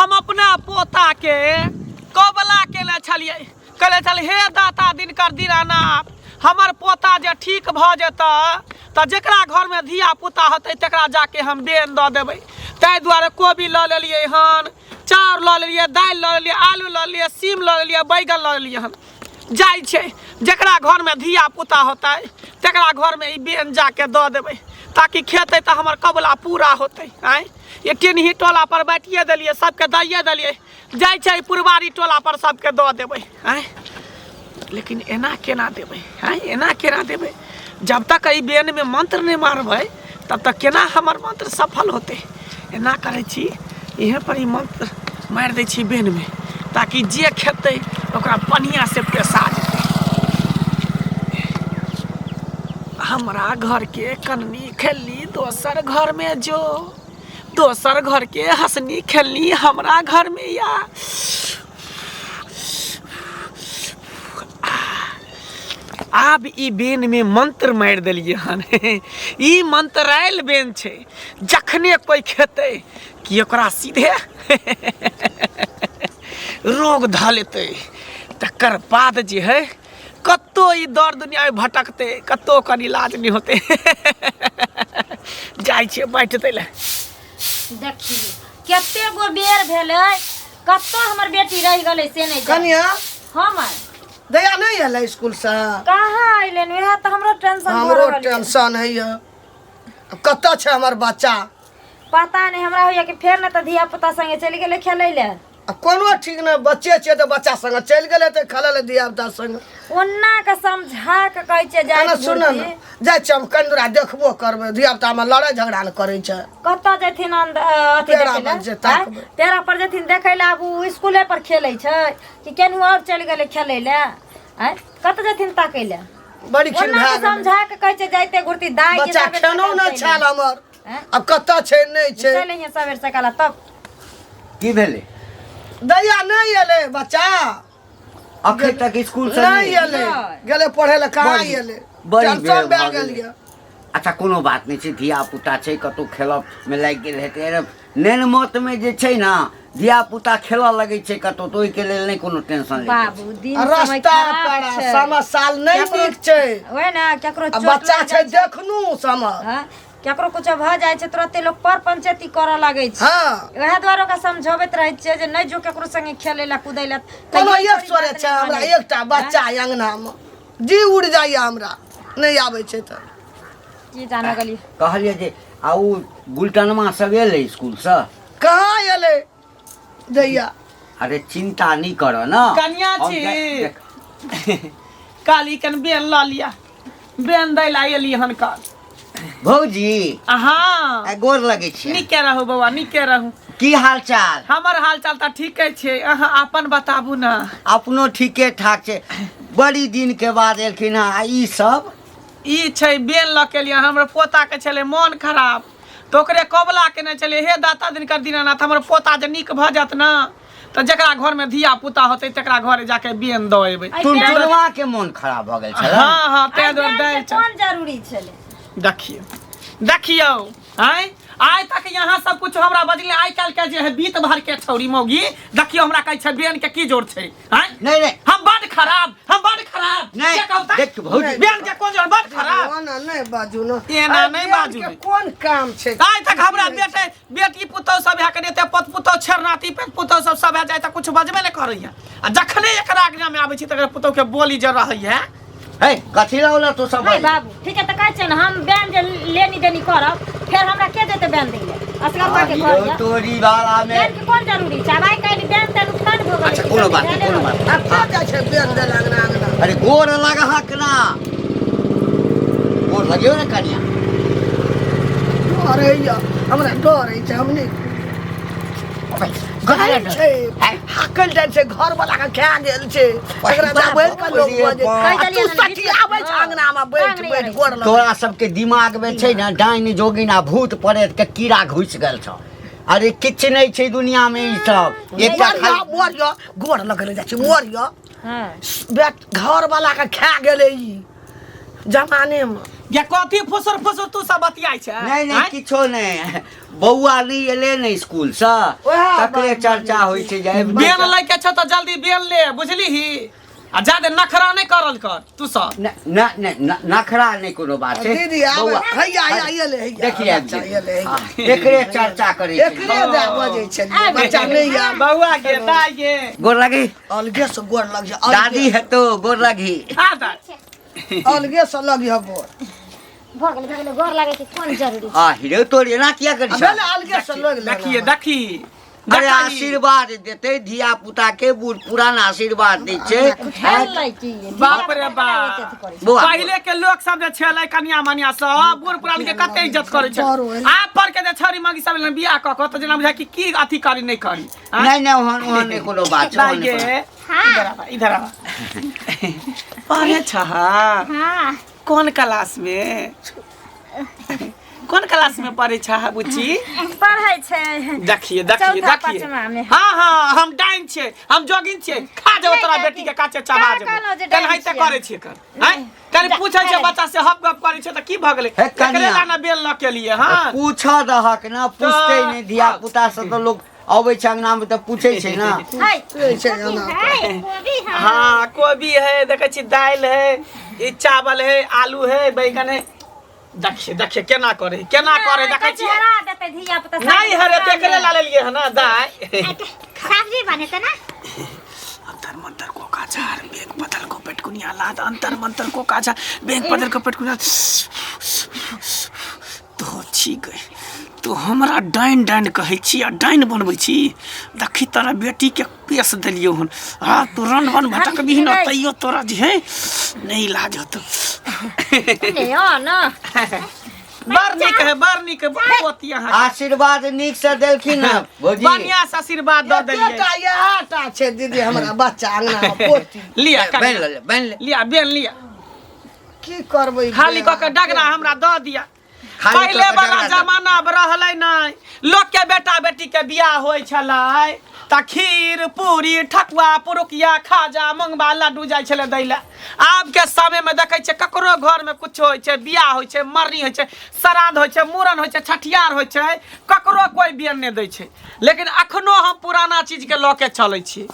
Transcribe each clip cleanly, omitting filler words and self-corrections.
हम अपना पोताके कबला केने छलियै, कहले छल हे दाता दिनकर दीनानाथ, हमर पोता जे ठीक भऽ जेतै तऽ जकरा घरमे धिया पुता होतै तकरा जाके हम बेन दऽ देबै। ताहि दुआरे कोबी लऽ लेलियै हन, चाउर लऽ लेलियै, दालि लऽ लेलियै, आलू लऽ लेलियै, सीम लऽ लेलियै, बैगन लऽ लेलियै हन। जाइ छै जकरा घरमे धिया पुता होतै तकरा घरमे ई बेन जाके दऽ देबै ताकि खेतै तऽ हमर कबुला पूरा होतै। आँय, ये टेनही टोला पर बाँटिए देलियै, सबके दैए देलियै, जाइ छै पुरबारी टोला पर सबके दऽ देबै। आँय, लेकिन एना केना देबै? आँय, एना केना देबै? जब तक एहि बेनमे मंत्र नहि मारबै तब तक केना हमर मंत्र सफल होतै? एना करै छी, इहे पर ई मंत्र मारि दै छी बेनमे ताकि जे खेतै ओकरा बढ़िआँसँ पेशा जेतै। हमरा घरके कननी खेलनी दोसर घरमे जो, दोसर घरके हँसनी खेलनी हमरा घरमे या। आब ई बेनमे मंत्र मारि देलियै हन, ई मंत्रायल बेन छै, जखने कोइ खेतै कि ओकरा सीधे रोग धऽ लेतै। तकर बाद जे है कतौ ई दर दुनियामे भटकतै, कतौ ओकर इलाज नहि होतै। जाइ छियै बाँटि दै लए। देखियौ कते गो बेर भेलै, कतौ हमर बेटी रहि गेलै से नहि जानि। कनिया। हँ माय। दया नहि एलै स्कूलसँ? कहाँ अयलै, वएह तऽ हमरो टेंशन भऽ हमरो रहल यऽ। टेंशन होइए, आब कतऽ छै हमर बच्चा? पता नहि, हमरा होइए कि फेर ने तऽ धिया पुता संगे चलि गेलै खेलै लए। आ कोनो ठीक नहि, बच्चे छियै तऽ बच्चा संगे चलि गेलै तऽ खेलै लए धिया पुता संगे। ओना के समझा के कहै छियै जाय। एना सुन ने, जाइ छियै हम कनि दूरा देखबो करबै, धिया पुतामे लड़ाइ झगड़ा ने करै छै। कतऽ जेथिन अथी पेड़ा देखै लए? पर जे ताकबै। आँय? पेड़ा पर जेथिन देखै लए? आब ओ स्कूले पर खेलै छै कि केनहु आओर चलि गेलै खेलै लए? आँय, कतऽ जेथिन ताकै लए? बड़ी खिन ओना भए के गेलै। समझा के कहै छै जाइते घुरती दाइ के बच्चा सबेर खेनो सकाल नहि चलि छायल हमर। आँय? आब कतऽ छै नहि छै। चलि अइहे सबेर सकाल तब। की भेलै? दैया नहि एलै बच्चा? अखन तक स्कूल से नहि एलै, नहि। गेलै पढ़ै लए, कहाँ बड़ी- एलै? बड़ी टेंशन बेर भए भऽ गेल गेलै। यऽ। अच्छा कोनो बात नहि छै, धिया पुता छै, कतहु खेलऽ मे लागि गेल हेतै। अरे नेन मत मे जे छै ने धिया पुता खेलऽ लगै छै कतहु, तऽ ओहिके लेल नहि कोनो टेंशन लै बाबू दिन आ समय रास्ता खराब पेड़ा छै। समय साल नहि केकरो- नीक छै। ओहे ने केकरो आ चोट बच्चा लागि छै जाइ छै। देखनू समय। हँ, केकरो कुछो भऽ जाइ छै तुरते लोक पर पंचायती करऽ लगै छै। वएह दुआरे ओकरा समझबैत रहै छियै जे नहि जो केकरो संगे खेलै लए कूदै लए। कोनो तैयो एक छोरी सोरे बात छै नहि हमरा मानै। एकटा बच्चा अङ्गनामे जी उड़ि जाइए, हमरा नहि आबै छै तऽ की जानो गेलियै। कहलियै जे आ ओ गुलटनमा सब एलै स्कूलसँ? कहाँ एलै दैया? अरे चिंता नहीं कर ना कनिया हम छी। देख- काली कन बेन लऽ लिअ, बेन दै लए एली हन काल। भौजी। हाँ। आ गोर लगै छै। नीके रहू बौआ, नीके रहू। की हाल चाल? हमर हाल चाल तऽ ठीके छै, अहाँ अपन बताबू ने। अपनो ठीके ठाक छै। बड़ी दिन के बाद एलखिन हँ, आ ई सब? ई छै बेन लऽ के एलियै। हमर पोताके छलै मोन खराब तऽ ओकरे कबला केने छलियै, हे दाता दिनकर दीनानाथ, हमर पोता जे नीक भऽ जायत ने तऽ जकरा घरमे धिया पुता होतै तकरा घरे जाके बेन दऽ एबै। एहि टुनटुनवा के मोन खराब भऽ गेल छलै? हँ हँ, ताहि एहि दुआरे बेन दै के छल। कोन जरूरी छलै? देखियौ देखियौ, आँय, आइ तक यहाँ सब कुछ हमरा बजले, आइ काल्हि के जे है बीत भर के छौरी मौगी, देखियौ हमरा कहै छै बेन के की जोर छै? आँय? नहीं नहीं। हम बड खराब, हम बड खराब। नहीं, के कहू तऽ? देख भौजी। बेन के कोन जोर? बड खराब। ओना नहि बाजू ने। एना अरे नहि बेन बाजू के ने। कोन काम छै? आइ तक हमरा बेटे बेटी पुतहु सब है कने पत पुतहु छेरनाती पेट पुतहु सब सब है जाय तऽ कुछ बजबे नहि करैया, आ जखने एकरा आज्ञा में आबै छी तकर पुतहु के बोली जे रहैया। हे कथी लौला तू सब? नहीं बाबू, ठीक है तऽ कहै छियै ने, हम बेन जे लेनी देनी करब फेर हमरा के देतै बेन दै लए? असगरवा के घर यऽ। तोरी वाला में बेन के कोन जरूरी छै? आब आइ काल्हि बेन तेन उठान भऽ गेलै। अच्छा कोनो बात नहीं, कोनो बात नहीं। आब के जाइ छै बेन दै लए अङ्गना अङ्गना? अरे गोर लगहक ना, गोर लगियो ने कनिया। डर होइए हमरा, डर होइ छै, हम नहि कथी छै, हाकल जाइ छै, घर वाला के खा गेल छै, एकरा दबेल के लोग बजै। कहि आ देलियै तू ने, सठी आबै छै अंगना मे बैठ टांग नहि बैठ अड़ै। गोर लग। तोरा सबके दिमाग में छै ने डाइन जोगिन आ भूत प्रेत के कीड़ा घुसि गेल छौ। अरे किछु नहि छै दुनिया में ई सब, एकटा मरिया खाली मरिया, गोर लगले जाइ छै, मरिया। हँ। बेट घर वाला के खा गेलै ई जमाने मे। गे कथी फुसुर फुसुर तू सब बतियाइ छै नहि नहि आँय? किछो नहि बौआ नहि एलै ने स्कूलसँ ओएह तकरे बात चर्चा होइ छै जे आबि बेन लै के छौ तऽ जल्दी बेन ले बुझलीही आ जादे नखरा नहि करल कर तू सब न न नखरा नहि कोनो बात छै दीदी आब बौआ हैया हैया एलै हैया देखिए आबि बच्चा गेलै। एलै हैया। हाँ, एकरे चर्चा करै छै एकरे दए बजै छलियै बच्चा नहि आब बौआ गे दाइ गे गोर लगी अलगे से गोर लग जा दादी हेतो गोर लगी आ दाइ अलगे से लगी ह गोर भऽ गेलै भऽ गेलै गोर लागै के कोन जरूरी आ हिरो तोर एना किया करै आ छै भेलै अलगे से लग लेना। देखिए देखी अरे देखही। आशीर्वाद देतै धिया पुता के बूढ़ पुरान आशीर्वाद दै छै खेल लै की बाप रे बाप बौआ पहिले के लोक सब जे छलै कनिया मनिया सब बूढ़ पुरान के कते इज्जत करै छै बड़ होइल। आब पर के जे छौरी मगी सब बियाह कऽ कऽ तऽ जेना बुझाय कि की अथी करी नहि करी आँय? नहि नहि ओहन ओहन नहि कोनो बात छै दाइ ओहन नहि गे कोनो- इधर आबा इधर आबा पढ़े छह हाँ कोन क्लास में कोन क्लास में पढ़े छह बुच्ची पढ़ै छै देखिए देखिए चौथा देखिए पाँचमा में। हाँ हाँ हम डाइन छियै हम जोगिन छियै खा जेबो नहि, तोरा काकी, बेटी के काचे चबा का जेबो कहलहुँ जे डाइन तेनाहिते छियै? करै छियै कर आँय कनि पूछै छै बच्चा से हप गप करै छै तऽ की भऽ गेलै हे एकरे कनिया। ला ना बेल लऽ के लिए हाँ पूछऽ दहक ना पूछते नहि धिया पुता सब तऽ लोक अबै छै अंगना मे तऽ पूछै छै ना हाय छै छै एना है कोबी है हाँ कोबी है देखै छी दालि है ई चावल है आलू है बैगन है देखिए देखिए केना करे केना करे देखै छियै हरा देतै धिया पुता नहीं हरे तेकरे ला लेलिए है ना दाइ सब्जी बने ना अंतर मंतर को काचार बैंक बदल को पेटकुनिया लाद अंतर मंतर को काचा बैंक बदल को पेटकुनिया तो छी गई तो हमरा डाइन डाइन कहै छी आ डाइन बनबै छी देखी तोरा बेटीके पेश देलियौ हन आ तू रन बन भटकबही न तैयो तोरा जे है नहि इलाज होतौ ने बड़ नीक है बड़ नीक है बहुत अहाँ आशीर्वाद नीक से देलखिन हँ भौजी बढ़िया से आशीर्वाद दऽ देलियै एकेटा इएह टा छै दीदी हमरा बच्चा अंगना मे पोती लिअ बनि ले बनि ले लिअ बेन लिअ की करबै खाली कऽ के डगरा हमरा दऽ दिअ खाली कऽ पहिले के वाला डगरा दऽ। जमाना आब रहलै नहि लोक के बेटा बेटी के बियाह होइ छलै तऽ खीर पूरी ठकुआ पुरुकिया खाजा मुंगबा लड्डू जाइ छलै दै लए आब के समय में देखै छियै ककरो घर में कुछो होइ छै बियाह होइ छै मरनी होइ छै श्राद्ध होइ छै मूड़न होइ छै छठियार होइ छै ककरो कोइ बेन नहि दै छै लेकिन अखनो हम पुराना चीज के लऽ के चलै छी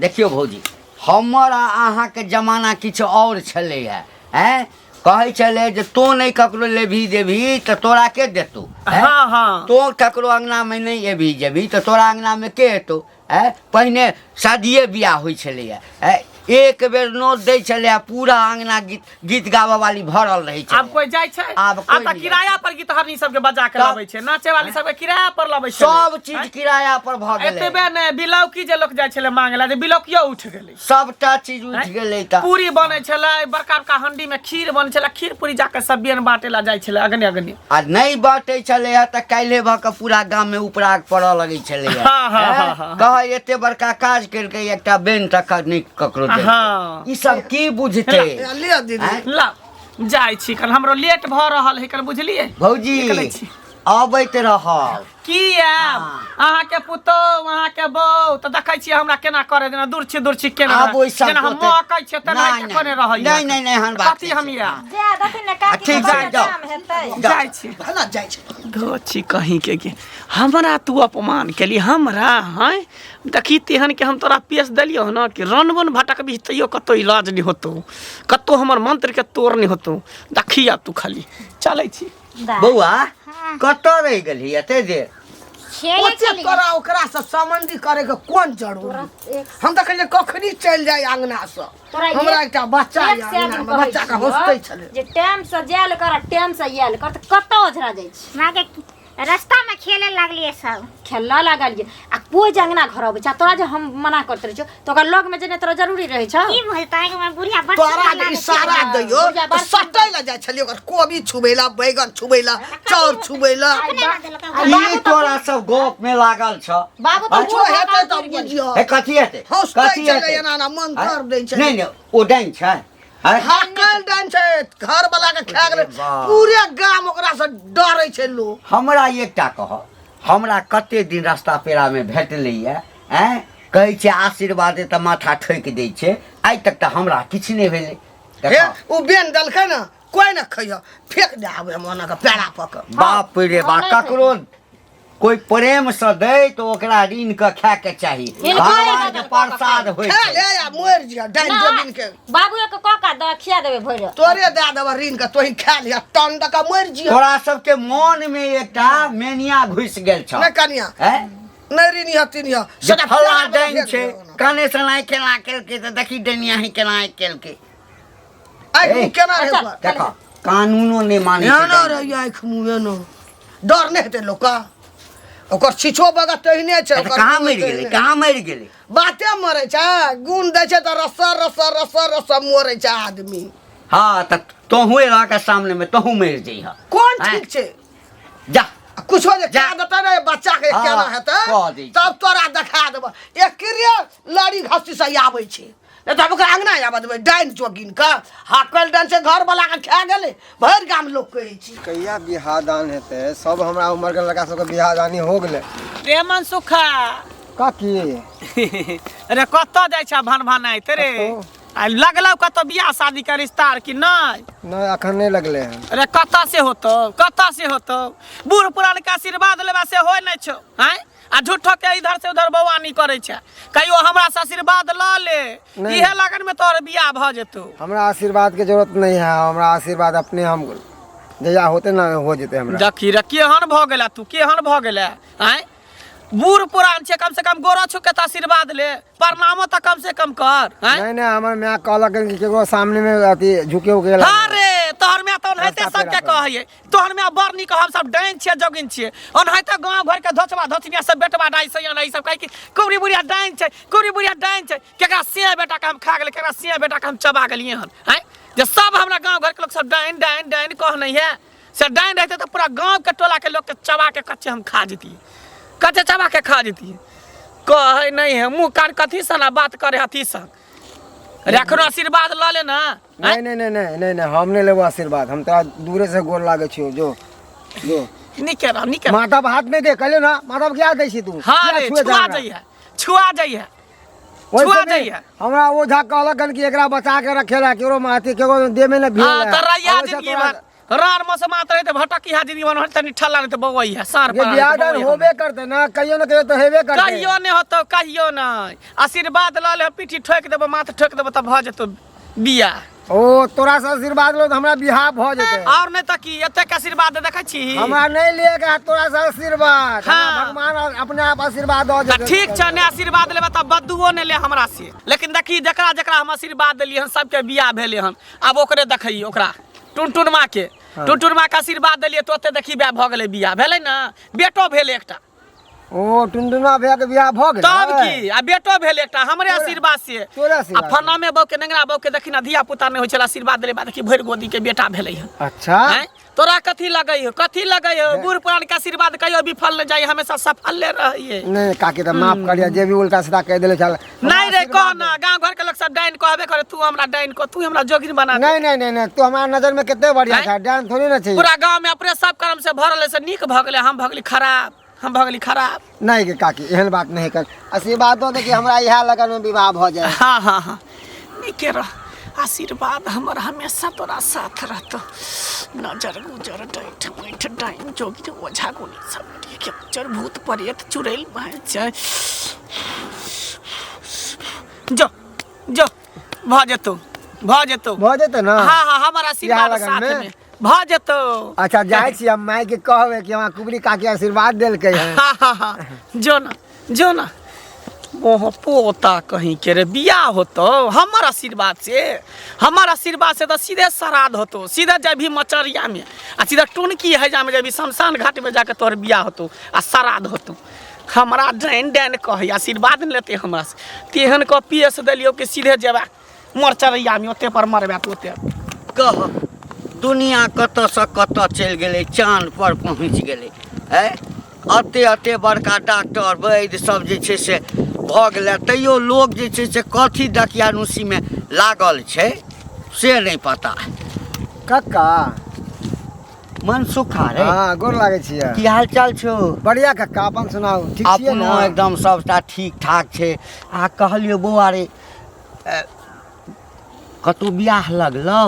देखियौ भौजी हमर आ अहाँके जमाना किछु आओर छलैए आँय कहै छलै जे तोँ नहि ककरो लेबही देबही तऽ तोरा के देतौ आँय? हाँ हाँ तोँ ककरो अङ्गनामे नहि एबही जेबही तऽ तोरा अङ्गनामे के एतौ आँय पहिने शादिये बियाह होइ छलैए आँय एक बेर नोत दै छलैए पूरा अङ्गना गीत गीत गाबऽ वाली भरल रहै आब छलै कोई जाइ छै आब कोई आब तऽ नहि जाइ किराया पर गीतहरनी सबके बजा के तब- लाबै छै नाचे वाली सबके किराया पर लाबै छै सब चीज किराया पर भऽ गेलै एतबे नहि बिलौकी जे लोक जाइ छलै मांगे ला जे बिलौकियो उठि गेलै सबटा चीज उठि गेलै तऽ पूरी बनै छलै बड़का बड़का हंडी में खीर बनै छलै खीर पूरी जाके सब बेन बांटे ला जाइ छलै अगने अगने आ नहि बाँटै छलै हँ तऽ काल्हि भऽ कऽ पूरा गाममे उपराग पड़ऽ लगै छलै हँ हाँ, हाँ, हाँ, हाँ। कहै एते बड़का काज केलकै एकटा बेन तक नहि ककरो देलकै। हाँ। ई सब की बुझतै लिअ दीदी आँय? ला जाइ छी कल हमरो लेट भऽ रहल है कल बुझलियै भौजी निकलै छी। अबैत रहब की आयब अहाँके पुतोहु अहाँके बहू तऽ देखै छियै हमरा केना करे जेना दूर छी दूर छी केना आब ओहि सब जेना हम ओते- मकै छियै तेना नहि, नहि, कोने रहै नहि, नहि, नहि, एहन बात कथी नहि हम छै। आयब जा दथिन ने काकी ठीक के छै, बड़ जाउ। काम हेतै जाइ छी भला जाइ छै धो छी कहीं के के हमरा तू अपमान केली हमरा हैं देखी तेहन के हम तोरा पेश देलियौ हन कि रन वन भटकबी तैयो कतौ इलाज नहि होतौ कतौ हमर मंत्र के तोड़ नहि होतौ देखी आब तू खाली चलै छी दाइ। बौआ हाँ। कतऽ रहि गेलही एते देर खेले ओते छलियै। तोरा ओकरा से संबंधी करे के कोन जरूरी हम तऽ कहलियै कखनी चलि जाय अंगना से तोरा हमरा एकटा बच्चा एक यऽ सए अंगना दिन मे कहै बच्चा के छियौ हँसते छलै जे टाइम से जायल कर आ टाइम से आयल कर तऽ कतऽ ओझरा जाइ छी माँ के रास्ता में खेले लागलिए सब खेलऽ लागलियै आ कोइ जे अंगना घर अबै छै आ तोरा जे हम मना करैत रहै छियौ तऽ ओकरा लगमे जेनाइ तोरा जरूरी रहै छौ की बोलता है कि मैं बुढ़िया बड़ तोरा सुंदर जे लागै छै। इशारा दैयो बुढ़िया तऽ बड़ सटै लए जाइ छलियै ओकर कोबी छुबै लए बैगन छुबै लए चाउर छुबै लए अपने ना देलकै आ ई बाबू तऽ तोरा सब गप में लागल छ बाबू तऽ किछो बूढ़ भऽ हेतै कऽ तऽ उतरि गेल। बुझियौ हे कथी हेतै हँसते कथी छलै हेतै एना एना मंत्र दै छलै नहि नहि ओ डाइन छै आँय? हाँ काल्हि डाइन छै घर वाला के खा गेलै अरे बाप। पूरे गाम ओकरा से डरै छै लोक हमरा एकटा कह हमरा कते दिन रास्ता पेड़ामे भेटलैए आँय कहै छै आशीर्वाद तऽ माथा ठोकि दै छै आइ तक तऽ हमरा किछु नहि भेलै हे देखऽ ओ बेन देलकै ने कोई न खइह, फेंक दे आबे हम ओना के पेड़ा पक। बाप रे बाप, नहि खइह। ककरो कोई प्रेम से दे तो ओकरा ऋण के खाए के चाही, हिनकर भगवान के हिनकर प्रसाद होइ खा छै। ले आ मरि जिह डाइन जोगिन के। बाबू के कऽ कऽ दऽ खिया देबै भरि। तोरे दए देबऽ ऋण के, तोही खा लिह तन दऽ कऽ मरि जिह। तोरा सबके मन में एकटा मेनिया घुसि गेल छौ। नहि कनिया, हैं? नहि ऋण यह तीन यह जे फला डाइन छै, कने से नाइ केना केलकै तऽ देखी डनिया ही केना केलकै। आँखि मुँह केना रहै अच्छा। ओकर? देख, कानूनो नहि मानै छै एना डाइन। रहै आँखि मुँह एना, डर नहि हेतै लोकके? ओकर छिछो बगत तेहने छै। तऽ ओकर कहाँ गुण मरि गेलै? तेहने। कहाँ मरि गेलै? बाते मरै छै, गुण दै छै तऽ रस्सा रस्सा रस्सा रस्सा मरै छै आदमी। हँ, तऽ तोहूँ रह के सामने में तोहूँ मरि जइह। कोन आँय? ठीक छै? जा कुछो जे जा। कए देतै ने बच्चा के, हँ, केना हेतै कऽ दै छै। तब तोरा देखा देबऽ। एकरे लड़ी घसी से आबै छै, नहि तऽ हम ओकरा अङ्गना आबऽ देबै? डाइन जोगिन के हाकल डाइन से घरवला के खा गेलै, भरि गाम लोक कहै छै। कहिया बियाह दान हेतै? सब हमरा उम्र के लड़का सबके बियाह दानी हो गेलै। रे मनसुखा। काकी। अरे कतऽ जाइ छ भन भनाइत रे? कतौ? आ लगलौ कतौ बियाह शादी के रिश्ता आर कि नहि? नहि, अखन नहि लगलै हन। अरे कतऽ से होतौ, कतऽ से होतौ? बूढ़ पुरान के आशीर्वाद लेबा से होइ नहि छौ। आँय, आ झूठो के इधर से उधर बौआनी करै छै। कहियो हमरा से आशीर्वाद लऽ ले। नहि। इहे लगन में तोहर बियाह भऽ जेतौ। हमरा आशीर्वाद के जरूरत नहीं है, हमरा आशीर्वाद अपने हम जहिया होते ना हो जेते हमरा। देखी रे, केहन भऽ गेला तू, केहन भऽ गेला? आँय, बूढ़ पुरान छै, कम से कम गोरो छू के तऽ आशीर्वाद ले, प्रणामो तऽ कम से कम कर। आँय? नहीं नहीं, हमर माय कहलक कि केकरो सामने में अथी झुके उके ला। हाँ रे, तोहर माय तऽ ओनाहिते रास्ता सबके पेड़ा पर। कहैये तोहर माय बड़ नीक, हम सब डाइन छियै जोगिन छियै। ओनाहिते गाँव घर के धोचबा धोचनिया सब बेटबा डाइ सैया ई सब कहै कि कुबरी बुढ़िया डाइन छै, कुबरी बुढ़िया डाइन छै, केकरा सिया बेटा के हम खा गेलै, केकरा सिया बेटा के हम चबा गेलियै हन। आँय, जे सब हमरा गाँव घर के लोक सब डाइन डाइन डाइन कहने है, से डाइन रहते तऽ पूरा गाँव के टोला के लोक के चबा के कच्चे हम खा जैतियै, कच्चे चबा के खा जैतियै। कहै नहि है मुँह कान कथी सन आ बात करे अथी सन। अरे एखनो आशीर्वाद लऽ ले ना। नहीं नहीं नहीं नहीं नहीं नहीं, हम नहीं लेबो आशीर्वाद, हम तोरा दूरे से गोर लागे छियो, जो जो। नीके रह, नीके रह। माधव हाथ नहीं दे, कहलियो ना माधव क्या दै छी तू? हाँ किया रे, छुए छुआ हमरा? जाइए, छुआ जाइए, ओहि छुआ से नहीं, जाइए। हमरा ओझा कहलक हन कि एकरा बचा के रखे ला, केकरो माथी केकरो देह में न भिड़े हाँ ला। तऽ रैया और वैसे जिंदगी तोरा- भर रान मौसम आत रहे तऽ भटकी हा जिंदगी भर तनी ठल्ला नहीं तऽ बौआई है सार ये पर बियाह दान होबे करते ना, कहियो ना कहियो तो हेबे करते। कहियो नहीं होतो, कहियो नहीं। आशीर्वाद लऽ ले, पीठी ठोकि देबो, माथ ठोकि देबो तऽ भऽ जेतो बियाह। ओ तोरा से आशीर्वाद लो तऽ हमरा बियाह भऽ जेतै। और नहीं तऽ की, एतेक आशीर्वाद देखै छी? हमरा नहीं लिए के तोरा से आशीर्वाद। हाँ। हमरा भगवान अपने आप आशीर्वाद दऽ तऽ जेतै। ठीक छै, नहि आशीर्वाद लेबै तऽ बदुओ नहि ले हमरा से, लेकिन देखी जकरा जकरा हम आशीर्वाद देलियै हन सबके बियाह भेलै हन। आब ओकरे देखैयै, ओकरा टुनटुन माँ के। हाँ। टुनटुन माँ के आशीर्वाद देलियै तऽ ओते देखी बियाह भऽ गेलै, बियाह भेलै ने, बेटो भेल एकटा। ओ टुनटुना भैया के बियाह भऽ गेलै? तब की, आ बेटो भेल एकटा हमरे आशीर्वाद से। तोरा आ आशीर्वाद से। फनामे बहू के, नेंगरा बहू के देखी ना, धिया पुता नहि होइ छलै, आशीर्वाद देले बाद देखी भरि गोदी के बेटा भेलै हन। अच्छा। आँय, तोरा कथी लगै हो, कथी लगै हो? बूढ़ पुरान के आशीर्वाद कहियो विफल नहि जाइ, हमेशा सफले रहैये। नहीं काकी, तऽ माफ करिया जे भी उल्टा सीधा कहि देले छल। नहीं रे, कह ना, गांव घर के लोग सब डाइन कहबे करे, तू हमरा डाइन कह, तू हमरा जोगिन बना दे। नहीं नहीं नहीं नहीं, तू हमारा नजर में कते बढ़िया आँय? था, डाइन थोड़ी ना चाहिए। पूरा गांव में अपने सब कर्म से भरल है, से नीक भऽ गेलै, हम भऽ गेली खराब, हम भऽ गेली खराब। नहीं गे काकी, एहन बात नहीं कर, आशीर्वाद दो दे कि हमरा इएह लगन में विवाह भऽ जाए। हाँ हाँ हाँ, नीके रह, आशीर्वाद हमर हमेशा तोरा साथ रहतो। नजर गुजर डैठ मैठ डाइन जोगिन ओझा गुनी सब के गुजर भूत प्रेत चुड़ैल भए जाय। जो जो भऽ जेतौ, भऽ जेतौ। भऽ जेतै ना? हाँ हाँ, हमर आशीर्वाद इएह लगन साथ में? में भऽ जेतौ। अच्छा, जाइ छी हम माय के कहबै कि हमरा कुबरी काकी आशीर्वाद देलकै हन। हाँ हाँ हाँ, जो ना, जो ना। मोह पोता कहीं के रे बियाह होतो हमर आशीर्वाद से? हमर आशीर्वाद से तऽ सीधे श्राद्ध होतो, सीधे जेबही मचरिया में आ सीधा टुनकी हैजा में जेबही, शमशान घाट में जाके तोहर बियाह होतो आ श्राद्ध होतो। हमरा डाइन डाइन कहै, आशीर्वाद नहि लेतै हमरा से। तेहन कऽ पीएस देलियौ कि सीधे जेबा मरचरैया में, ओते पर मरबा तू ओते। कह, दुनिया कतऽसँ कतऽ चलि गेलै, चाँद पर पहुँच गेलै। आँय, अते अते बड़का डॉक्टर वैद्य सब जे छै से भऽ गेलै, तैयो लोक जे छै से कथी दकियानुसीमे लागल छै से नहि पता। कक्का। मनसुखा रे। हाँ, गोर लागै छियै। की हाल चाल छौ? बढ़िया कक्का, अपन सुनाउ, ठीक छियै अपनो ने? एकदम सबटा ठीक ठाक छै। आ कहलियौ बौआ रे, कतहु बियाह लगलौ?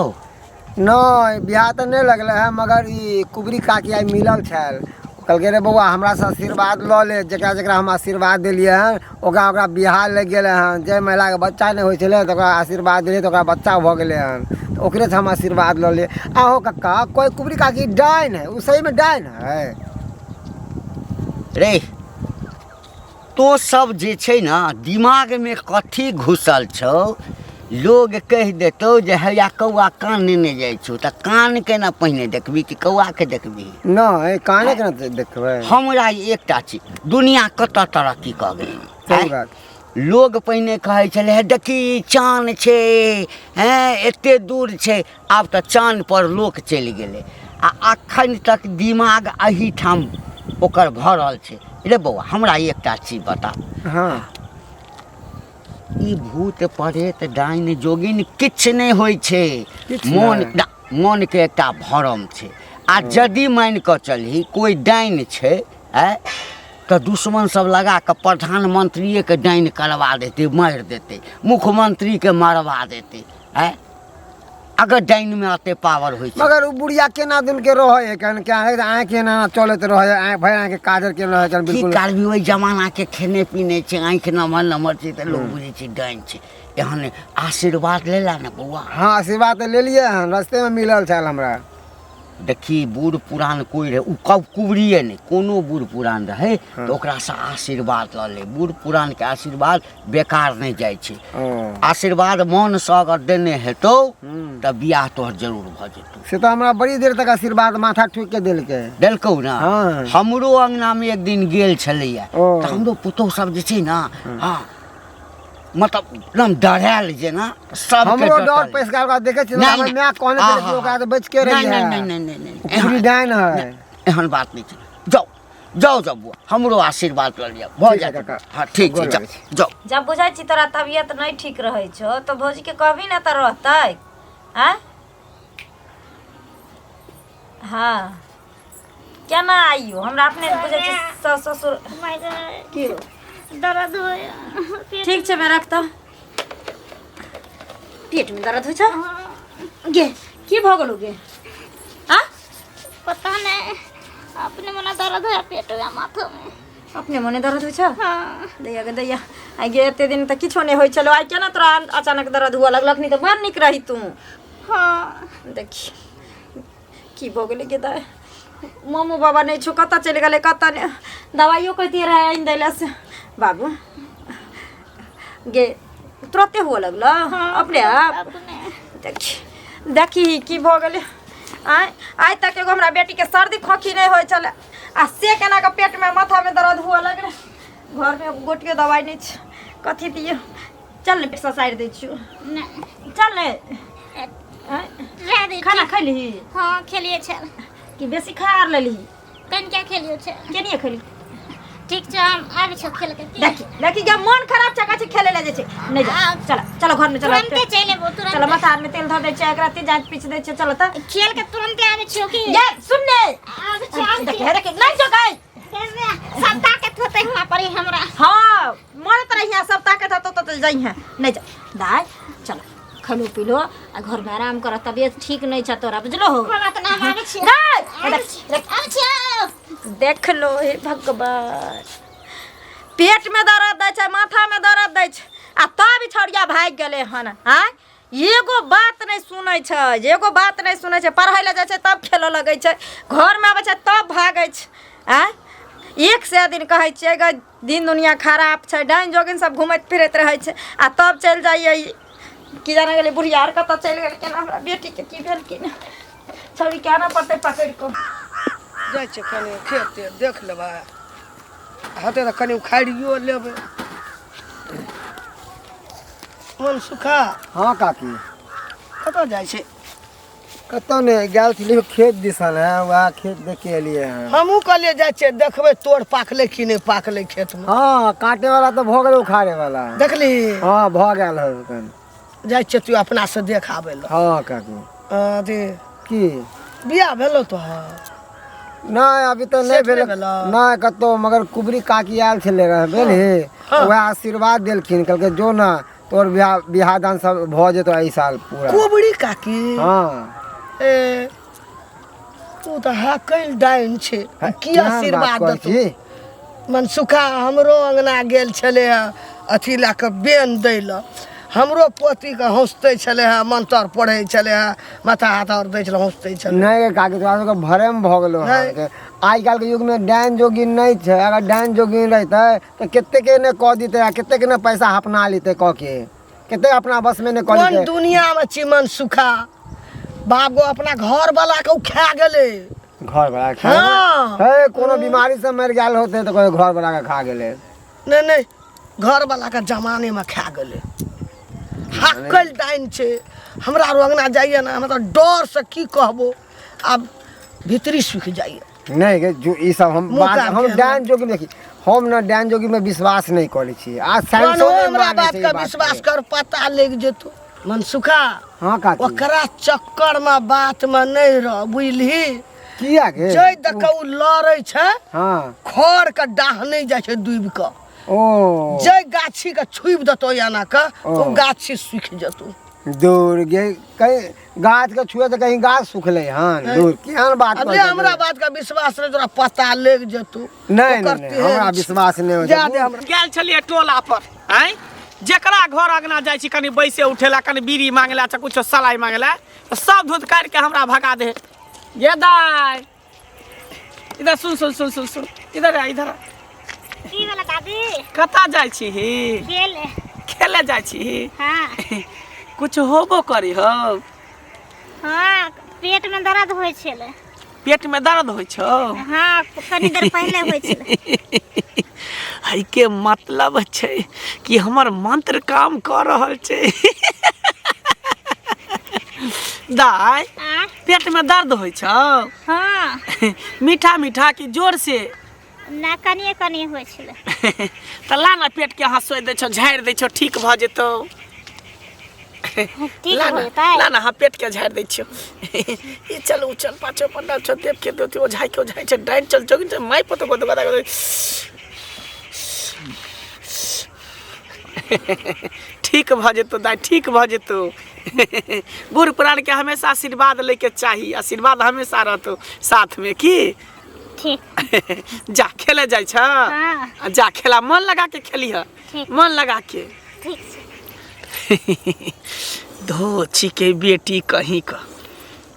नहि, बियाह तऽ नहि लगलै हँ, मगर ई कुबरी काकी आइ मिलल छल। कहलकै रे बौआ, हमरासँ आशीर्वाद लऽ ले। जकरा जकरा हम आशीर्वाद देलियै हन, ओकरा ओकरा बियाह लागि गेलै हन। जाहि महिलाके बच्चा नहि होइ छलै, तऽ ओकरा आशीर्वाद देलियै तऽ ओकरा बच्चा भऽ गेलै हन। तऽ ओकरेसँ हम आशीर्वाद लऽ लेलियै। आहो कक्का, कोइ कुबरी काकी डाइन है? ओ सहीमे डाइन है? रे, तो सब जे छै ने, दिमागमे कथी घुसल छौ? लोग कहि देतौ जे हैया कौआ कान नेने जाइ छौ, तऽ कानके ने पहिने देखबी कि कौआके देखबी? नहि, काने के ने देखबै। हमरा एकटा चीज, दुनिया कतऽ तरक्की कऽ गेलै। सही बात। लोग पहिने कहै छलै, हे देखी चान छै, हेँ एते दूर छै। आब तऽ चानपर लोक चलि गेलै आ अखन तक दिमाग एहिठाम ओकर भरल छै। रे बौआ, हमरा एकटा चीज बता। हँ। ई भूत प्रेत डाइन जोगिन किछु नहि होइ छै। किछु मोन नहि। मोनके एकटा भरम छै। आ यदि मानि कऽ चलही कोइ डाइन छै, आँय, तऽ दुश्मन सब लगा कऽ प्रधानमंत्रिएके डाइन करवा देतै, मारि देतै, मुख्यमंत्रीके मरवा देतै। आँय, अगर डाइनमे एते पावर होइ छै। मगर ओ बुढ़िया केना दिन के रहै है, केहन क्या है, आँखि एना चलैत रहै है, आँखि भरि आँखि काजर के रहै केहन की बिल्कुल करबी, ओहि जमानाके खेने पीने छै, आँखि नमहर नमहर छै, तऽ लोक बुझै छै डाइन छै। एहन आशीर्वाद लेला ने बौआ? हाँ, आशीर्वाद तऽ लेलियै हन, रस्तेमे मिलल छल हमरा। देखी, बूढ़ पुरान कोइ रहै, ओ कब कुबरिए नहि, कोनो बूढ़ पुरान रहै तऽ ओकरासँ आशीर्वाद लऽ ले। बूढ़ पुरानके आशीर्वाद बेकार नहि जाइ छै। आशीर्वाद मोनसँ अगर देने हेतौ तऽ बियाह तोहर जरूर भऽ जेतौ। से तऽ हमरा बड़ी देर तक आशीर्वाद माथा ठोकि के देलकै। देलकौ ने? हाँ। हमरो अङ्गनामे एक दिन गेल छलैया, तऽ हमरो पुतोहु सब जे छै ने, हँ, मतलब एकदम डरायल जेना सबके। हमरो डर डटल। पैस गेल। ओकरा देखै छियै, नहि, हमर नहि। माय कहने छलै कि आहा। ओकरा से बचि के नहि, रहिहे। नहि नहि नहि नहि नहि ओ कुबरी डाइन है। एहन बात नहि छै। जाउ जाउ जाउ बुआ, हमरो आशीर्वाद लऽ लिअ, भऽ ठीक है जायत। काका। हँ, ठीक छै। गोर जाउ लागै छी। जाउ। जब बुझै छी तोरा तबियत नहि ठीक रहै छौ तऽ भौजीके कहबही ने तऽ रहतै। आँय, हँ, केना आइयो हमरा अपने बुझै छी सास ससुर। की दर्द होया। ठीक छै, मैं रखता। पेट में दर्द होइ छौ गे? की भऽ गेलौ गे? आ पता नहीं, अपने मने दर्द होया पेट में, माथा में। अपने मने दर्द होइ छौ? हाँ। दैया गे दैया, आइ गे एते दिन तऽ किछो नहि होइ छलौ, आइ केना तोरा अचानक दर्द हुअ लगल? अखनी तऽ बड़ नीक रही तू। हाँ। देखी की भऽ गेलै गे दाइ। मामू बाबा नहि छौ, कतऽ चलि गेलै कतऽ नहि। दवाइयो कहितियै रहै आनि दै लए से। बाबू गे, तुरते हुअ लगलो अपने आप? अपने। देखी देखी की भऽ गेलै। आँय, आइ तक एगो हमरा बेटीके सर्दी खोखी नहि होइ छलै, आ से केना कऽ पेटमे माथामे दर्द हुअ लगलै। घरमे गोटियो दवाइ नहि छै, कथी दियौ? चल ने, पेट ससारि दै छियौ। नहीं। चल ने। आँय, रह दे। खाना खैलही? हाँ, खेलिए छल। कि बेसी खा आर लेलही? कनिका खेलियो छै। केनिये खैली? ठीक छै, हम आबै छौ खेल के। देखी देखी, जब मन खराब छै, कहै छै खेले लए जाइ छै। नहि जा, चल चलो घरमे चलो। तुरंते चलि एबो, तुरंते। चलो, माथा आरमे तेल धऽ दै छै, एकरा तेल जाँच पीछ दै छै। चलो तऽ। खेल के तुरंते आबै छियौ की? ये सुन ने। आबै छियौ, आबै देखी छियौ। देखी, नहि जो गई। सब ताकत होतै हुआं पर ही हमरा। हाँ, मरत रहिया, सब ताकत हतो तो जइहे। नहि जा दाय, चलो खलो पीलो आ घरमे आराम कर। तबियत ठीक नहि छ तोरा, बुझलो हो? कोइ बात नहि, हम आबै छियौ। नहि, आबै छियौ, आबै छियौ। देख लो हे भगवान, पेट में दर्द दै छै, माथा में दर्द दै छै, आ तब ई छौड़िया भागि गेलै हन। आँय, एगो बात नहि सुनै छै, एगो बात नहि सुनै छै। पढ़ै लए जाइ छै तब खेलऽ लगै छै, घरमे आबै छै तब भागै छै। आँय, एक सए दिन कहै छियै गे, दिन दुनिया खराब छै, डाइन जोगिन सब घुमैत फिरैत रहै छै, आ तब चलि जाइए ई। की जाने गेलै बुढ़िया आर कतऽ चलि गेल, केना हमरा बेटीके की भेल की नहि। छौड़ीके आनऽ पड़तै पकड़ि कऽ। जाइ छै कनि खेत तेत देख लेबै, हेतै तऽ कनि उखाड़ियो लेबै। मन सुखा। हाँ काकी। कतऽ जाइ छै? कतऽ नहि गेल छलियै, खेत दिसन है, वएह खेत देख के एलियै हँ। हमहूँ कहलियै जाइ छियै देखबै तोड़ पाकलै कि नहि पाकलै खेतमे। हाँ, काटे वाला तऽ भऽ गेलै, उखाड़े वाला। देखली? हाँ, भऽ गेल है एखन। जाइ छियै तू अपनासँ देख आबै लए। हाँ काकी। अथी। की? बियाह भेलौ तोहर? नहि, अभी तऽ नहि सेट नहि भेल। भेलौ? नहि कतहु, मगर कुबरी काकी आयल छलै रहै, बुझलही? वएह आशीर्वाद देलखिन, कहलकै जो ने, तोहर बियाह बियाह दान सब भऽ जेतौ एहि साल पूरा। कुबरी काकी? हाँ। ए तू तऽ हकल डाइन छै की केहन बात आशीर्वाद कहै देतौ छी मनसुखा हमरो अङ्गना गेल छलै हँ अथी लए कऽ बेन दै लए हमरो पोतीके हौँसतै छलै हँ मंत्र पढ़ै छलै हँ माथा हाथ आओर दै छलै हौँसतै छलै नहि गे काकी तोरा सबके भरम भऽ गेलो हँ नहि। आइ काल्हिके युगमे डाइन जोगिन नहि छै अगर डाइन जोगिन रहितै तऽ कतेक ने कऽ दितै आ कतेक ने पैसा अपना लेतै कऽ के कतेक अपना बसमे नहि कऽ कोन लेतै दुनियामे छी मनसुखा बाप गो अपना घर वाला के ओ खा गेलै घर वाला खा हाँ। हे कोनो बीमारी से मरि गेल होतै तऽ कोइ घर वाला के खा गेलै नहि नहि घर वाला के जमाने में खा गेलै हाकल डाइन छै हमरा आर अंगना जाइए ने हमरा तऽ डर से की कहबो आब भीतरी सूखि जाइए नहि गे जो ई सब हम मुँह बात कान हम के डाइन जोगिन देखी हम ने डाइन जोगिन में विश्वास नहि करै छी आ साइंसो कोनो नहि हमरा मानै बात छै ई के बात विश्वास के। कर पता लागि जेतौ मनसुखा हाँ काकी ओकरा चक्कर में बात में नहीं रह बुझली किया गे जै दऽ कऽ ओ लड़ै छै हाँ खर के डाह नहि जाइ छै डूबि कऽ ओ जै गाछी के छुबि देतौ एना कऽ ओ। ओ गाछी सूखि जेतौ दूर गे कहीं गाछ के छुए तऽ कहीं गाछ सुखलै हन दूर केहन बात अब कहै ले छै हमरा बात के विश्वास नहि तोरा पता लागि जेतौ नहि ओकर नहि, नहि तेहन हमरा छै। विश्वास नहि होइ जा छै दे हमरा गेल छलियै टोला पर आँय जेकरा घर अंगना जाइ छी कनि बैसे उठेला कनि बीड़ी मांगेला चाहे कुछो सलाइ मांगेला तऽ सब धुत काटि के हमरा भगा दे ये दाय इधर सुन सुन सुन सुन सुन इधर आ इधर आ। की भेलै दादी कतऽ जाइ छी खेले खेले जाइ छी हाँ कुछ होबो करी हो हाँ पेट में दर्द होइ छलै पेट में दर्द होइ छौ हाँ कनी देर पहिले होइ छलै एहिके मतलब छै कि हमर मंत्र काम कऽ रहल छै दाय आ पेट में दर्द होइ छौ हाँ मीठा मीठा कि जोर से ना कनिए कनिए होइ छलै तऽ ला ना पेट के हँसोइ दै छौ झाड़ि दै छौ ठीक भऽ जेतौ ठीक ला हो ना जेतै ला ना हाँ पेट के झाड़ि दै छियौ ई चल उ चल पाछो पंडा छौ देव के देवती ओझाइ के ओझाइ छै डाइन चल जोगिन चल माइ पतो गोद गोदा गोद ठीक भऽ जेतौ दाइ ठीक भऽ जेतौ बूढ़ पुरानके हमेशा आशीर्वाद लैके चाही आशीर्वाद हमेशा रहतौ साथमे की ठीक जा खेले जाइ छ हाँ। आ जा खेला मन लगा के खेलिह ठीक। मन लगा के ठीक छै धो छिके बेटी कहीं का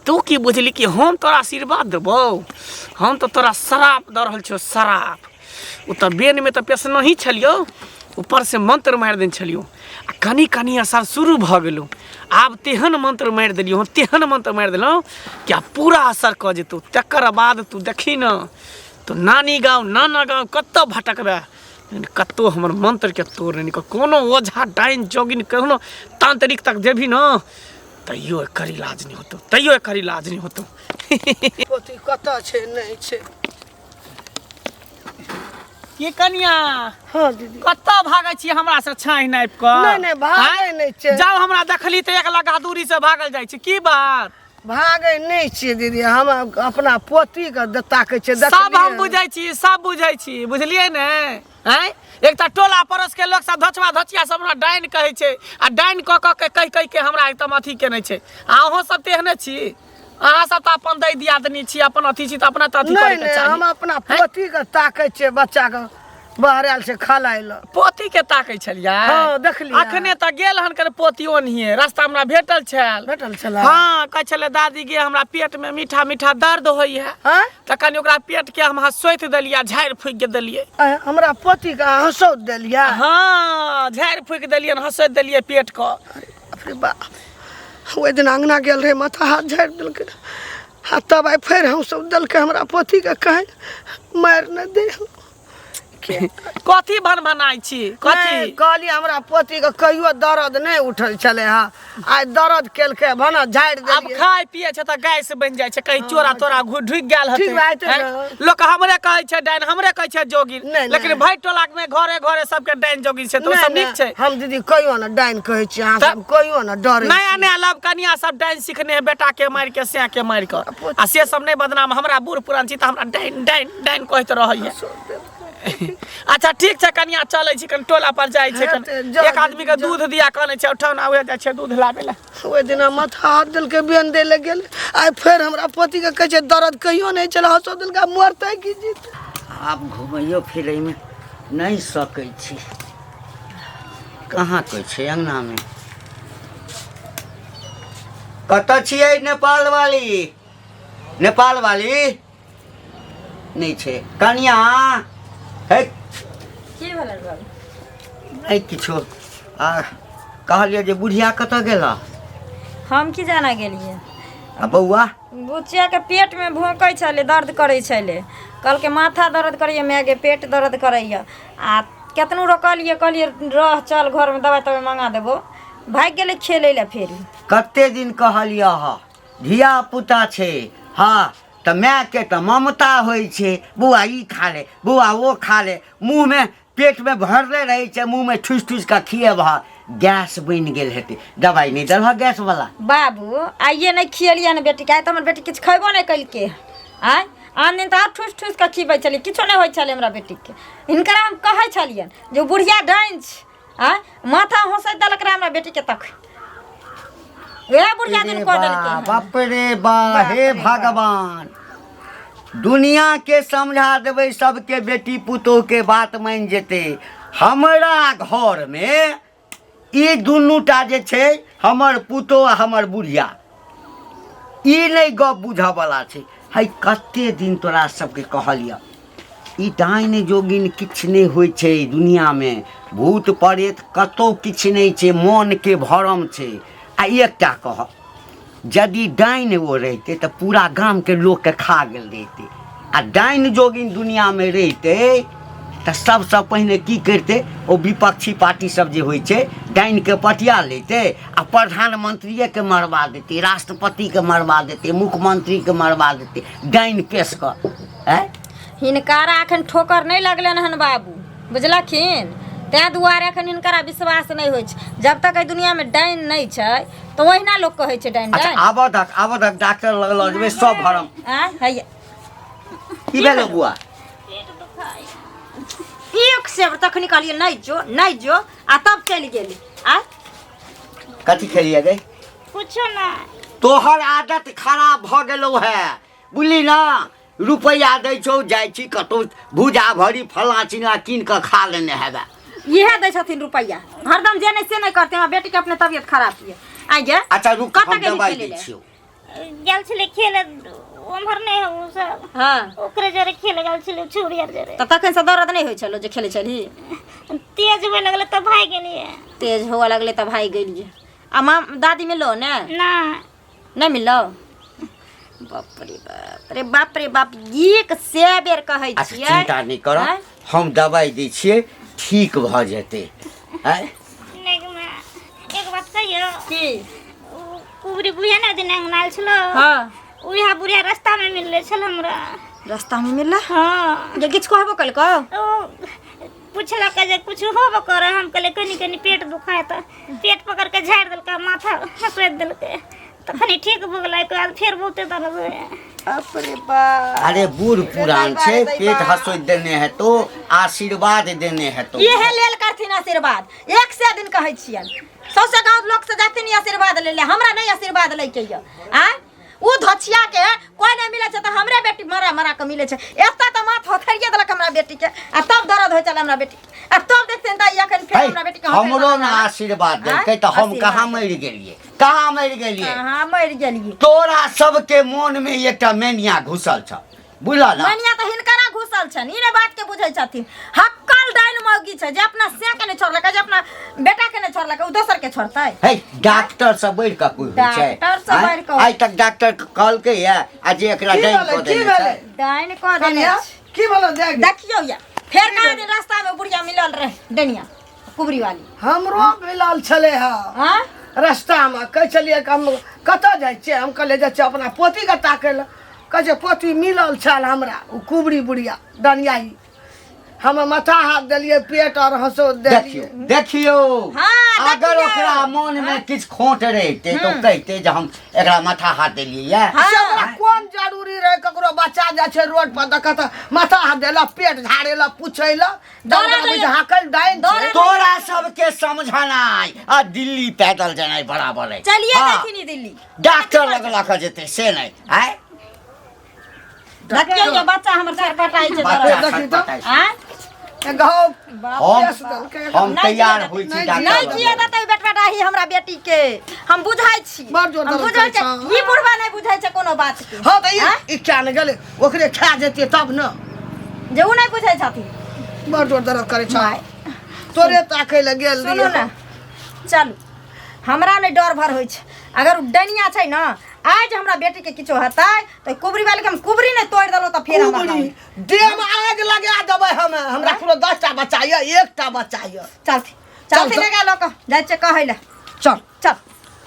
तू की बुझली कि हम तोरा आशीर्वाद देबौ हम तऽ तोरा श्राप दऽ रहल छियौ श्राप ओ तऽ बेनमे तऽ पेसनही छलियौ ऊपरसँ मंत्र मारि देने छलियौ आ कनि कनि असर शुरू भऽ गेलौ आब तेहन मंत्र मारि देलियौ हँ तेहन मंत्र मारि देलहुँ कि आब पूरा असर कऽ जेतौ तकर बाद तू देखी ने तो नानी गाँव नाना गाँव कतऽ भटकबै लेकिन कतहु हमर मंत्रके तोड़ नहि निकल कोनो ओझा डाइन जोगिन कोनो तांत्रिक तक जेबही ने तैयो एकर इलाज नहि होतौ तैयो एकर इलाज नहि होतौ पोती कतऽ छै नहि छै की कनिया हाँ दीदी कतऽ भागै छी हमरा से छाहि नापि कऽ नहि, नहि, भागै आँय? नहि छियै। जाउ हमरा देखली तऽ एक लगा दूरी से भागल जाइ छी की बात भागै नहि छियै दीदी हम अपना पोतीके ताकै छियै सब हम देखलियै। बुझै छी सब बुझै छी बुझलियै ने आँय एक तऽ टोला पड़ोस के लोक सब धचवा धचिया सब हमरा डाइन कहै छै आ डाइन कऽ कऽ के कहि कहि के हमरा एकदम अथी केने छै आ अहूँ सब तेहने छी अहाँ सब तऽ अपन दै दियादनी छी अपन अथी छी तऽ अपना तऽ अथी नहि करैके नहि चाही हम अपना पोतीके ताकै छियै बच्चाके बाहर आयल छै खलाय लए पोती के ताकै छलियै हँ, देखलियै। अखने तऽ गेल हन कर पोती ओनहिए रास्ता हमरा भेटल छल भेटल छलै? हँ कहै छलै दादी गे हमरा पेट में मीठा मीठा दर्द होइए आँय? तऽ कनि ओकरा पेट के हम हँसोति देलियै आ झाड़ि फूकि के देलियै आँय, हमरा पोतीके अहाँ हँसौत देलियै हँ झाड़ि फूकि देलियै हँसोति देलियै पेट के बाप रे बाप ओहि दिन अङ्गना गेल रहै माथा हाथ झाड़ि देलकै आ तब आइ फेर हमसभ देलकै हमरा पोतीके कहै मारि नहि दे कथी भन भनाइ छी कथी नहि, कहलियै हमरा पोतीके कहियो दर्द नहि उठल छलै हँ आइ दर्द केलकै भने झाड़ि आब देलियै खाय पिए छै तऽ गैस बनि जाइ छै कहीं चोरा तोरा ढुकि गेल हेतै ठीक बात है हैं? ने। लोक हमरे कहै छै डाइन हमरे कहै छै जोगिन नहि, नहि। लेकिन भाई टोला में घरे घरे सबके डाइन जोगिन छै तऽ ओ नहि, सब नीक नहि, छै हम दीदी कहियो ने डाइन कहै छी अहाँ तऽ- सब कहियो ने डरै नया छी। नया लव कनिया सब डाइन सिखने है बेटा के मारि के सैं के मारि के आ से सब नहि बदनाम हमरा बूढ़ पुरान छी तऽ हमरा डाइन डाइन डाइन कहैत रहैया अच्छा ठीक छै कनिया चलै छी कनि टोला पर जाइ छै हाँ, कनि तऽ जा- एक आदमी के दूध दिया कनै छै उठाउना उहे जाइ छै दूध लाबै लए ओहि दिना माथा हाथ देलकै बेन दै लए गेल आइ फेर हमरा पतिके कहै छै दर्द कहियो नहि छलै हँसो देलकै मरतै की जीतै आब घुमैयो फिरैमे नहि सकै छी कहाँ कोइ छै अङ्गनामे कतऽ छियै नेपाल वाली नेपाल वाली नहि छै कनिया हे की भेलै बाबू नहि किछो आ कहलियै जे बुढ़िया कतऽ गेला हम की जाना गेलियै आ बौआ बुचियाके पेटमे भोंकै छलै दर्द करै छलै कहलकै माथा दर्द करैए मायगे पेट दर्द करैए आ केतनो रोकलियै कहलियै रह चल घरमे दबाइ तबाइ मङ्गा देबो भागि गेलै खेलै लए फेर कते दिन कहलियै हँ धिया पुता छै हँ तऽ मायके तऽ ममता होइ छै बौआ ई खा ले बौआ ओ खा ले मुँहमे पेटमे भरले रहै छै मुँहमे ठुसि ठुसि कऽ खिएबह गैस बनि गेल हेतै दबाइ नहि देलह गैसवला बाबू आइए नहि खिएलियै ने बेटीके आइ तऽ हमर बेटी किछु खयबो नहि केलकै आँय आन दिन तऽ आर ठुसि ठुसि कऽ खिबै छलियै किछो नहि होइ छलै हमरा बेटीके हिनकरा हम कहै छलियनि जे ओ बुढ़िया डाइन छै आँय माथा हँसैत देलक रहे हमरा बेटीके तक वएह बुढ़िया दिन कऽ देलकै हन। बाप रे बा हे बाप रे बाप। भगवान दुनिया के समझा देबै सबके बेटी पुतोह के बात मानि जेतै हमरा घरमे ई दुनूटा जे छै हमर पुतोह आ हमर बुढ़िया ई नहि गप बुझऽवला छै है कते दिन तोरा सबके कहलियऽ ई डाइन जोगिन किछु नहि होइ छै दुनिआँमे भूत प्रेत कतहु किछु नहि छै मोनके भरम छै आ एकटा कहब यदि डाइन ओ रहितै तऽ पूरा गामके लोकके खा गेल रहितै आ डाइन जोगिन दुनिआँमे रहितै तऽ सबसँ पहिने की करितै ओ विपक्षी पार्टी सब जे होइ छै डाइनके पटिया लैतै आ प्रधानमंत्रिएके मरबा देतै राष्ट्रपतिके मरबा देतै मुख्यमंत्रीके मरबा देतै डाइन पेश कऽ आँय हिनकारा एखन ठोकर नहि लगलनि हन बाबू बुझलखिन ताहि दुआरे एखन हिनकरा विश्वास नहि होइ छै जब तक एहि दुनियामे डाइन नहि छै तऽ ओहिना लोक कहै छै डाइन अच्छा डाइन आबऽ दक आबऽ दक डॉक्टर लग लऽ जेबै सब भरम आँय हैया की भेलो बुआ पेट दुखाय एक से तखनी कहलियै नहि जो नहि जो आ तब चलि गेली आँय कथी खेलियै गे कुछो ना तोहर आदत खराब भऽ गेलौ है बुझली ना रुपैआ दै छौ जाइ छी कतहु भूजा भरी फलाँ चिल्लाँ कीन कऽ खा लेने हेबे इएह दै छथिन रुपैआ हरदम जे नहि से नहि करते हमरा बेटीके अपने तबियत खराब यऽ आइ गे अच्छा रुक कतऽ हम गेली दबाइ खेलै दै लए? छियौ गेल छलै खेले उम्हर नहि है ओ सब हँ ओकरे जरे खेले गेल छलै छुरी आर जरे तऽ तखन से दर्द नहि होइ छलो जे खेलै छलही तेज हुए लगलै तब भागि गेलियै तेज हुअ लगलै तऽ भागि गेलियै आ माँ दादी मिललो ने ना नहि मिललो बाप रे बाप रे बाप रे बाप एक से बेर कहै अच्छा छियै चिन्ता नहि कर आँय? हम दबाइ दै छियै ठीक भऽ जेतै आँय नहि गे माँ एक बात कहियो की उ कुबरी बुढ़िया ने दिन अंगना आयल छलो हाँ उएह बुढ़िया रास्ता में मिलले छल हमरा रास्ता में मिलला हाँ जे किछु कहबो केलकौ ओ पुछलक जे कुछ होबो करे हम कहलियै कनि कनि पेट दुखाय तऽ पेट पकड़ के झाड़ि देलकै माथा हँसोति देलकै तखनी ठीक भऽ गेलै ओहिके बाद फेर बहुते दर्द होइए बाप रे बाप अरे बूढ़ पुरान छै पेट हँसोति देने हेतौ आशीर्वाद देने हेतौ इहे लेल करथिन आशीर्वाद एक से दिन कहै छियनि सौसे गाँव लोक से जाथिन ई आशीर्वाद लै ले हमरा नहि आशीर्वाद लैके यऽ आँय ओ धछिया के कोई नहीं मिले छै तऽ हमरे बेटी मरा मरा के मिले छै एतऽ तऽ माथ होथरिए देलक हमरा बेटी के आ तब दर्द होइ छलै हमरा बेटी के आ तब देखथिन तऽ एखन फेर है, हमरा बेटी के होथरि हमरो देलक ने हमरा। आशीर्वाद देलकै तऽ हम आशीर्वाद कहाँ मरि गेलियै कहाँ मरि गेलियै अहाँ मरि गेलियै तोरा सबके मोन मे एकटा मैनिया घुसल छ बुझल ना मैनिया तऽ हिनकरा घुसल छनि ई नहि बात के बुझै छथिन हक्कल डाइन मौगी छै जे अपना से के नहि छोड़लकै जे अपना बेटा के नहि छोड़लकै ओ दोसर के छोड़तै हे डॉक्टर से बढ़ि कऽ कोइ होइ छै डॉक्टर से आँय? बढ़ि कऽ। आइ तक डॉक्टर कहलकै या आ जे एकरा की डाइन भेलै कऽ की देने भेलै छै डाइन कऽ देने कनिया छै। की भेलै देख देखियौ या फेर कहाँ दिन रास्ता में बुढ़िया मिलल रहे डनिया कुबरी वाली हमरो मिलल छलै हँ हाँ रस्तामे कहै छलियै कि हम कतऽ जाइ छियै हम कहलियै जाइ छियै अपना पोतीके ताकै लए कहै छै पोती मिलल छल हमरा ओ कुबरी बुढ़िया डनियाही हम माथा हाथ देलियै पेट आओर हँसो देखियौ देलियै देखियौ हाँ, अगर देखियौ। ओकरा मोन मे किछु खोट रहितै तऽ ओ कहितै जे हम एकरा माथा हाथ देलियै या से हमरा कोन जरूरी रहे ककरो बच्चा जाइ छै रोड पर देखत माथा हाथ देलक पेट झाड़ेलक पुछेलक दौड़ा दौड़ा दैया। हाकल डाइन दौड़ा छै। तोरा सबके समझनाइ आ दिल्ली पैदल जेनाइ बराबर है। चलिए हाँ, देखिनी दिल्ली डॉक्टर लग लऽ कऽ जेतै से नहि आय। देखियौ जे बच्चा हमर छटपटाइ छै बच्चा दरद। देखी तऽ। छटपटाइ छै। आँय? गौ हम केस देलकै। हम नहि तैयार जिए होइ छी नहि डॉक्टर नहि लग। जिए देतै बेटवा डाही हमरा बेटी के हम बुझै छी। बड़ जोर हम दर्द बुझै करै छी छौ। ई बुढ़वा नहि बुझै छै कोनो बात के। हँ तऽ ई आँय? ई क्या ने गेलै ओकरे खा जेतै तब ने। जे उ नहि बुझै छथिन। बड़ जोर दर्द करै छै तोरे ताकै लए गेल सुनू ने चलू हमरा नहि डर भर होइ छै अगर उ डनिया छै ने आज हमरा बेटी के किछो हेतै तऽ कुबरी वाली के हम कुबरी नहि तोड़ि देलहुँ तऽ फेर हमरा कुबरी देह में आग लगा देबै हमे हमरा कोनो 10टा बच्चा यऽ एकटा बच्चा यऽ। चलथि चल, चलथि चल। लगा लऽ कऽ जाइ छियै कहै लए। चल चल।